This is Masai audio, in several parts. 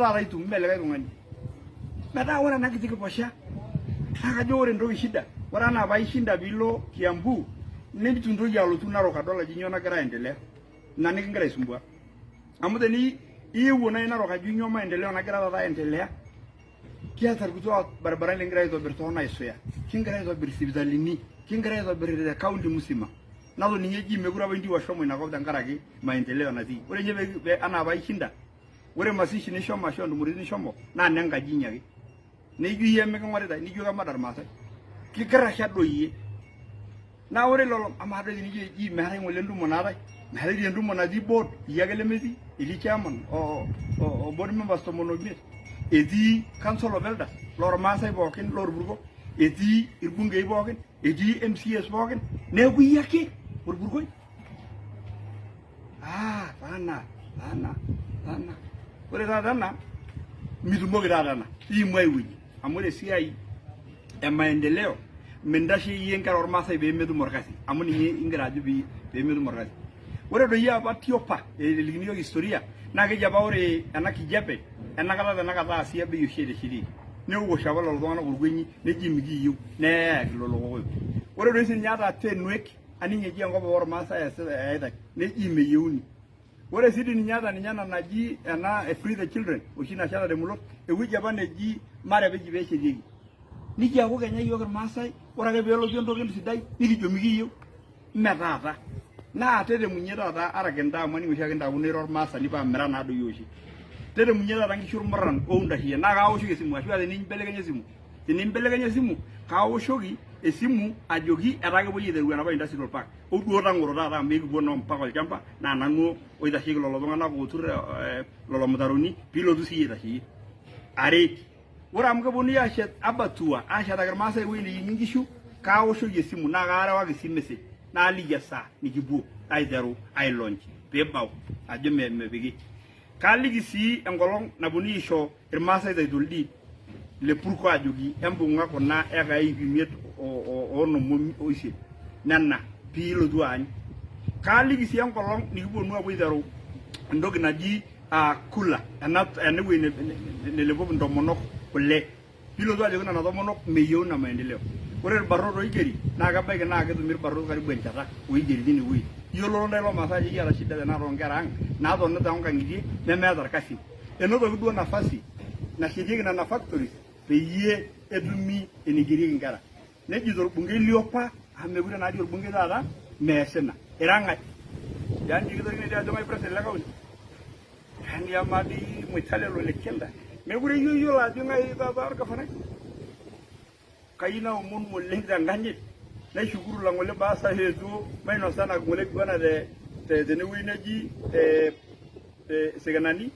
taata itum mme likae tung'ani. Metaa ore ena kiti kiposha naa kajo ore entoki shida, ore anaa paishinda piilo Kiambu neitu intoki alotu Narok adol ajo nyoo nagira aendelea. Ina nikingira aisumbua. Amu teni iewuo nai Narok ajo nyoo maendeleo nagira taata aendelea, kiata irkutuak baribarani likingira aitobir too Naisuya, kingira aitobir isipitalini, kingira aitobir te county musima. Natoning'o eji mekure apa intiu ashomo ina kop tenkaraki maendeleo natii. Ore ninye pe, anaa paishinda, ore mazishi nishomo ashu entumoritin nishomo naa nenkaji inyi ake. Nijo iyie emiking'oritae, nijo kemada irmaasai. Kikirasha doi iyie. Naa ore lelo amaa doi tenijo eji meetae ng'ole entumo naatae, meetae dii entumo natii board, iyie ake lemetii, etii chairman o, o, o board members 15, etii council of elders lormaasai pookin lorpurko, etii irbungei pookin, etii MCAs pookin, neeku iyie ake orpurkoi. Ah, taana, taana, taana. Ore taata ena, mitumoki taata ena, iimu ai wueji. Amu ore esiai e maendeleo, mintasheyie inkera ormaasai pee metum orkasi, amu ninye ingira ajo pee metum orkasi. Ore doi apa tiopa elikini iyiook historia, naa keji apa ore ena kijape enakata tenakata aa siabei oshi eteshetieki. Newosh apa lelo tung'anak orkuenyi neji mikiiyieu neyaki lelo kokoyo. Ore doi sininye ata Tenwek aning eji enkop ormaasai eyaitae neji meyieuni. Ore sii dii ninye ata ninye ena naji ena e Free the Children oshi nasheta te Mulot ewueji apa neji Marep eji peeshetieki. Nikiaku kenya iyiook irmaasai ore ake peelotu entoki sidai nikijo mikiyieu. Mme taata. Naa tetemunye taata araki ntae amu aning oshiake ntae ira ormaasani paa mira naa doi oshi. Tetemunye taata nkishu irmurran oundasheyie naa kaoshoki esimu ashu tenimbelekenya esimu. Tenimbelekenya esimu kaoshoki esimu ajoki etaa kepuoi aiteru enapa industrial park. Ou duo tang'oro taata amu ekipuo naa mpaka olchamba naa nanu oitasheki lelo tung'anak ootur lelo mutaroni piilotu siiyie aitasheyie. Are, ore amu keponunui aashet abattoir aashetaki irmaasai ewueji neyieng'i inkishu, kaoshoki esimu naa kaarewaki sii message naaliki esaa nikipuo aiteru ai launch piibau ajo mepiki. Kaaliki sii enkolong naponunui aisho irmaasai title deed le purko ajoki embung'a kuna ekai 500 o onom oisiet nena piilotu aany. Kaaliki sii enkolong nikiponu apuo aiteru entoki naji cooler ena ewueji nelepoki intomonok kule piilotu ajoki nena tomonok meyieuni ina maendeleo. Ore irbarnot oigeri naa kebaiki naa ketumi irbarnot karibu enchata oigeri tine wueji. Iyiololo ntae loomaasai ajo ekiata shida tenakata oonkera ang naatoni toonkang'itie nemeeta irkasin. Enotoki duo nafasi nashetieki nena factories peyie etumi enigerieki inkera. Nejito orbungei liopa amu mekure naa dii orbungei taata mees ina. Ira ng'ae? Yaani kitorikine dii ajo ng'ae president le county? Yaani amaa dii Moitalel ole Kenta mekure iyie oyiolo ajo ng'ae taata orgavanai? Kayieu naomonu oleng tenkanyit naishukuru Lang'ole Baasa eetuo mainosa ena ng'ole kiguana te tenewueji neji Sekenani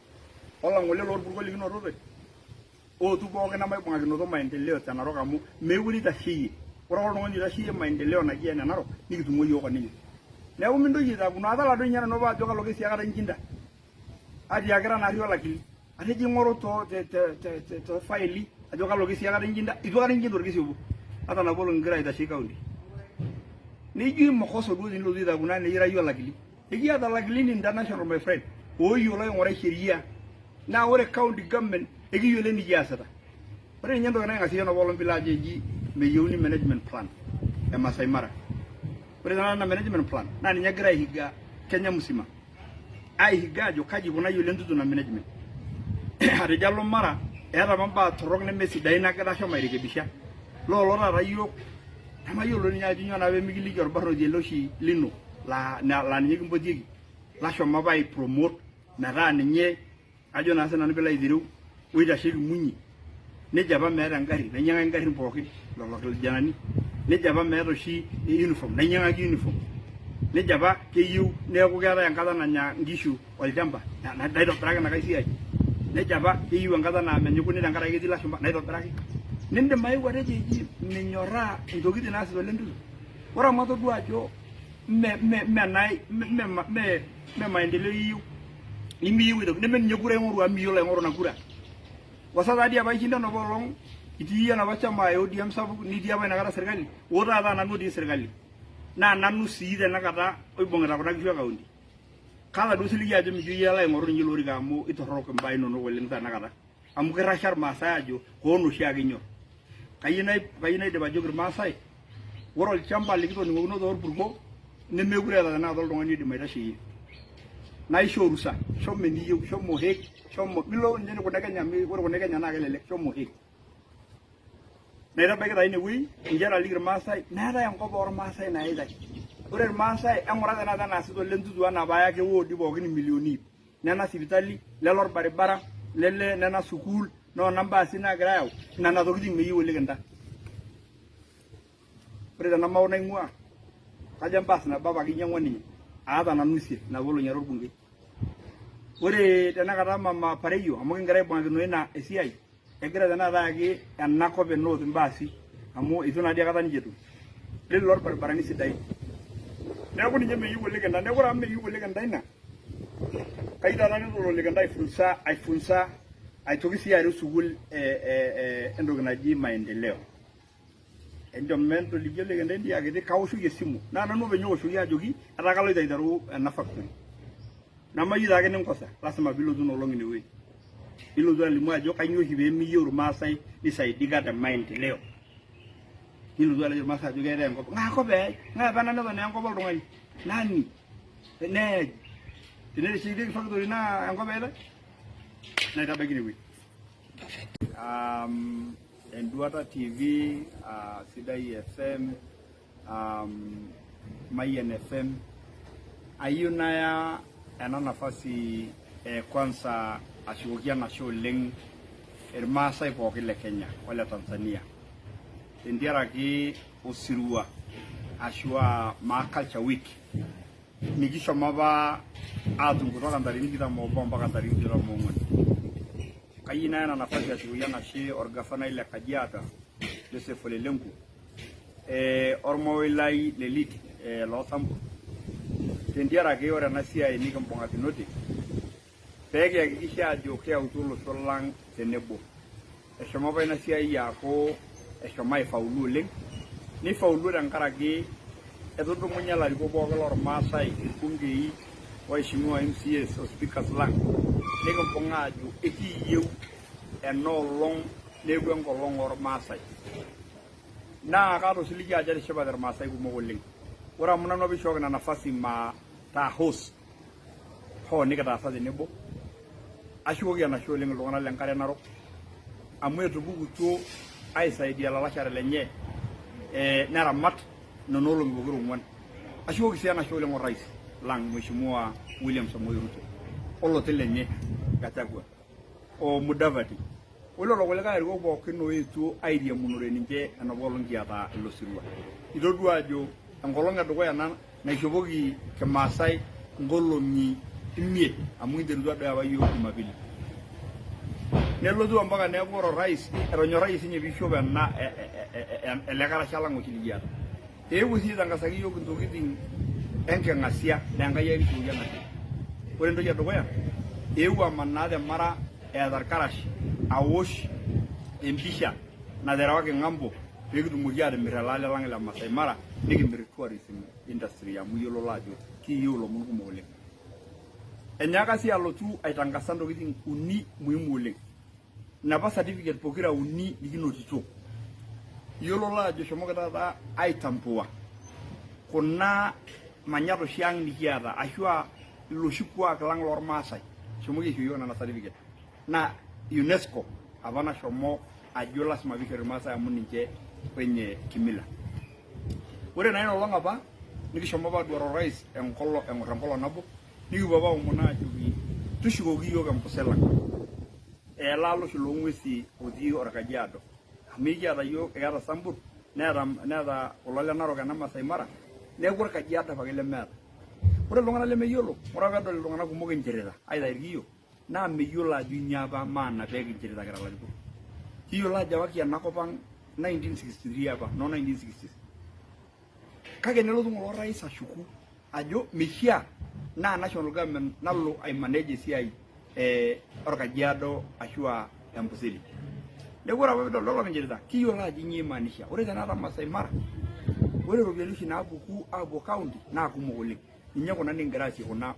olang'ole lorpurkol likinotote ootu pookin emaibung'akinoto maendeleo te Narok amu meekure itasheyie. Ore ake oltung'ani oitasheyie maendeleo naji ene Narok nikitumo iyiook oninye. Neeku mintoki aitakuno atala doi ninye nanu paajo kalo kesi akata inchinda. Atiakita naarri olakili. Atejo aing'oru too te te te toofaili ajo kalo kesi akata inchinda, itu akata inchinda orkesi obo. Ata nabo olong ingira aitasheki county. Nijo imokoso duo tenilotu aitakuno anaa ira iyie olakili. Ekiata ilakilini international my friend ooyiolo aing'urai sheria naa ore county government ekiyiolo enikiasita. Ore ninye entoki naing'asie enapa olong piilo ajo eji meyieuni management plan e Masai Mara. Ore tenakata ina management plan naa ninye egira aihiga Kenya musima. Aihiga ajo kaji ikunayie Ole Ntutu ina management. Atejo alo Mara eeta apa imbaa torrok nemesidain nagira ashomo airekebisha. Loolo taata iyiook nemayiolo ninye ajo nyoo naa pemikiliki orbarnoti ele oshi lino laa laa ninye kimpotieki lashomo apa ai promote metaa ninye ajo naa sinanu piilo aitereu oitasheki Munyi nejo apa meeta engarri nainyiang'aki ingarrin pookin lelo kijanani nejo apa meeta oshi uniform nainyiang'aki uniform nejo apa keyieu neeku keetae enkata nanya inkishu olchamba naitobiraki inakae siai nejo apa keyieu enkata naa menyikuni tenkaraki ketii ilashumba naitobiraki nindim aeu atejo eji minyorraa intokitin naasita Ole Ntutu ore amu atodua ajo mme mme mme enai mme mme mme maendeleo iyieu nimiyieu aitoki neme ninye kura ing'oru amu miyiolo aing'oru ina kura wasa taadii apa ishinda enapa olong itii enapa chama e ODM sapuk nitii apa inakata serkali oo taata nanu otii serkali naa nanu sii tenakata oibung'ita kuna kishu e kaunti. Kaata duo osiligi ajo mijo iyie alo aing'oru ninye ilo orika amu itorrok imbaa inonok oleng tenakata. Amu kirrasha irmaasai ajo koon oshiake inyorr. Kayieu naidip ajoki irmaasai, ore olchamba likitoning'okinote orpurko nemekure eeta tenakata oltung'ani oidim aitasheyie. Naa aisho orusa, shomo eniyieu, shomo Hague, shomo milo ninye kuna e Kenya amu ore kuna e Kenya naa kelelek, shomo Hague. Naitabaiki taa inewueji nchere aliki irmaasai meetae enkop ormaasai nayaitai. Ore irmaasai eng'ura tenakata enaasita ole Ntutu anaa paayaki iwoodi pookin imilioni ip. Nena sipitali, lelo orbaribara, lele nena sukuul, noona mbaasi naagira ayau, nena tokitin meyieu olikinta. Ore tena Mao naing'uaa, kajo embaas nabo apake einyang'ua ninye, aata nanu isiet napa olong'i ara orbungei. Ore tenakata mama Pareyio amu kigira aibung'akino ina esiai, egira tenakata ayaki ena kop e North imbaasi amu eitu naa dii aikata ninche etum. Lelo irbaribarani sidain. Neeku ninye meyieu olikinta. Neeku ore amu meyieu olikinta ina, kayieu taata nedol olikinta aifunza aifunza aitoki sii areu sukuul entoki naji maendeleo. Enchom entoliki olikinta endia kiti kaoshoki esimu. Naa nanu openy ooshoki ajoki etaa kaloito aiteru ena factory. Nemayieu taake ninkosa, lasima piilotu ina olong ine wueji. Nilotu alimu ajo kainyoo oshi pee miyieu irmaasai nisaidika te maendeleo. Nilotu aliki irmaasai ajo keetae enkop. Ng'ae kop eyae? Ng'ae apa ena neton aa enkop oltung'ani? Nani? Neyae aji? Tenereshekieki factory naa enkop eyaitae? Naitabaiki ine wueji. Enduata TV, Sidai FM, Mayian FM. Ayieu naya ena nafasi e kwanza ashukoki enashe oleng irmaasai pookin le Kenya ole Tanzania tentiaraki osirua ashu aa Maa Culture Week nikishomo apa aatum kutoka ntarikini tikitam oobo mpaka ntarikini tikitam oong'uan. Kayieu naya ena nafasi ashukoki enashe orgavanai le Kajiado Joseph Ole Lenku ormaoi lai le Lit loo Sambur tentiaraki ore ena siai nikimbung'akinote pee kiyakikisha ajo kiyautua olosho lang tenebo. Eshomo apa ina siai aaku eshomo aifaulu oleng, neifauluo tenkaraki etudumunye ilarikok pooki lormaasai, irbungei, waheshimiwa MCAs o speakers lang, nikimbung'a aajo ekiiyieu ena olong neeku enkolong ormaasai. Naa kaata osiligi ajo etishipate irmaasai kumok oleng. Ore amu nanu apa eishooki ina nafasi mataa host hoo nikitaasa tenebo, ashukoki enashe oleng iltung'anak le Nkare Narok amu etupukutuo aisaidia ilalashera lenye neramat nena olong'i pokira ong'uan. Ashukoki sii enashe oleng orais lang Mheshimiwa William Samoei Ruto oloti lenye Gachagua o Mudavadi olelo kulikae arikok pookin oetuo airiamunore ninche enapa olong kiata ilo sirua. Itodua ajo enkolong edukuya ena naishopoki kimaasai nkolong'i imiet amu kinterutua doi apa iyiook Jumapili. Nelotu ompaka neeku ore orais etonyorrayie sinye piishop ena ele karasha lang oshi likiata. Eewuo sii aitangasaki iyiook intokitin enking'asia naa Enkai ake kishukoki enashe. Ore entoki edukuya, eewuo amanaa te Mara eeta irkarash awosh empisha naterewaki ng'ambo pee kitumoki aatimir ele ale lang le Masai Mara nikimir tourism industry amu iyiololo ajo kiyieu ilomon kumok oleng. Enyaaka sii alotu aitangasa intokitin uni muhimu oleng. Inapa certificate pokira uni nikinotito. Iyiololo ajo eshomoki taata aitambua kuna manyat oshi ang nikiata ashu aa iloshi kuak lang lormaasai. Eshomoki aisho iyiook nena certificate. Naa UNESCO apa nashomo ajo lasima piishori irmaasai amu ninche wenye kimila. Ore naa ina olong apa nikishomo apa aduare orais enkolong eng'or enkolong nabo nikipuo apa aomon aajoki tushukoki iyiook empusel ang ele ale oshi loong'uesi otii Orkajiado amu ekiata iyiook ekiata Sambur neeta neeta kulo le Narok ena Masai Mara neeku Orkajiado apake lemeeta. Ore iltung'anak lemeyiolo ore apa pedol iltung'anak kumok inchirita aitayu irkiyo naa meyiolo ajo inyoo apa maana pee kinchirita kira ilarikok. Kiyiolo ajo ewaki ena kop ang 1963 apa noo 1960s. Kake nelotu ng'ole orais ashuku ajo meishiaa naa national government nalo aimanage esiai Orkajiado ashu aa Amboseli. Neeku ore apa piidolidolo kinchirita kiyiolo ajo inyoo imaanisha. Ore tenakata Masai Mara ore iropiyiani oshi naapuku aapuo county naa kumok oleng. Ninye kuna nikigira aasie kuna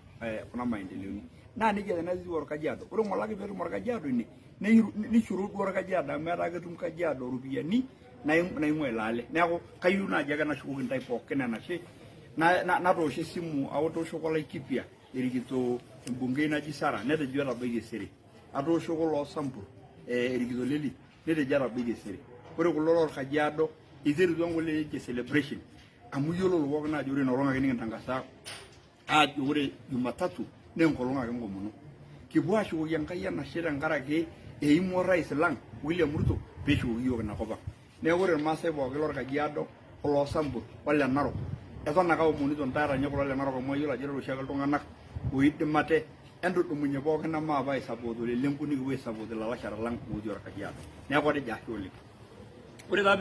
kuna maendeleoni. Naa nejia tenakata etiu Orkajiado. Ore ng'ole ake peetum Orkajiado ine nishoro duo Orkajiado amu etaa ketum Kajiado iropiyiani naing'ua ilo ale. Neeku kayieu naaji ake nashukoki intae pookin enashe natoosho esimu atooshoki Olaikiipia erikito embungei naji Sarah netejo etabaitie Sere. Atooshoko loo Sambur erikito Leli netejo etabaitie Sere. Ore kulo lorkajiado iterutua ng'ole ninche celebration amu iyiololo pookin ajo ore ina olong ake nikintangasa aajo ore Jumatatu naa enkolong ake enkomono. Kipuo aashukoki Enkai enashe tenkaraki eimua orais lang William Ruto peeshukoki iyiook ina kop ang. Neeku ore irmaasai pookin lorkajiado oloo Sambur ole Narok eton ake aomonito ntae ata kulo le Narok amu ayiolo ajo irara oshiake iltung'anak oidim ate entudumunye pookin emaape aisupport Ole Lenku nikipuo aisupport ilalashera lang otii Orkajiado. Neeku atejo ashe oleng. Ore taa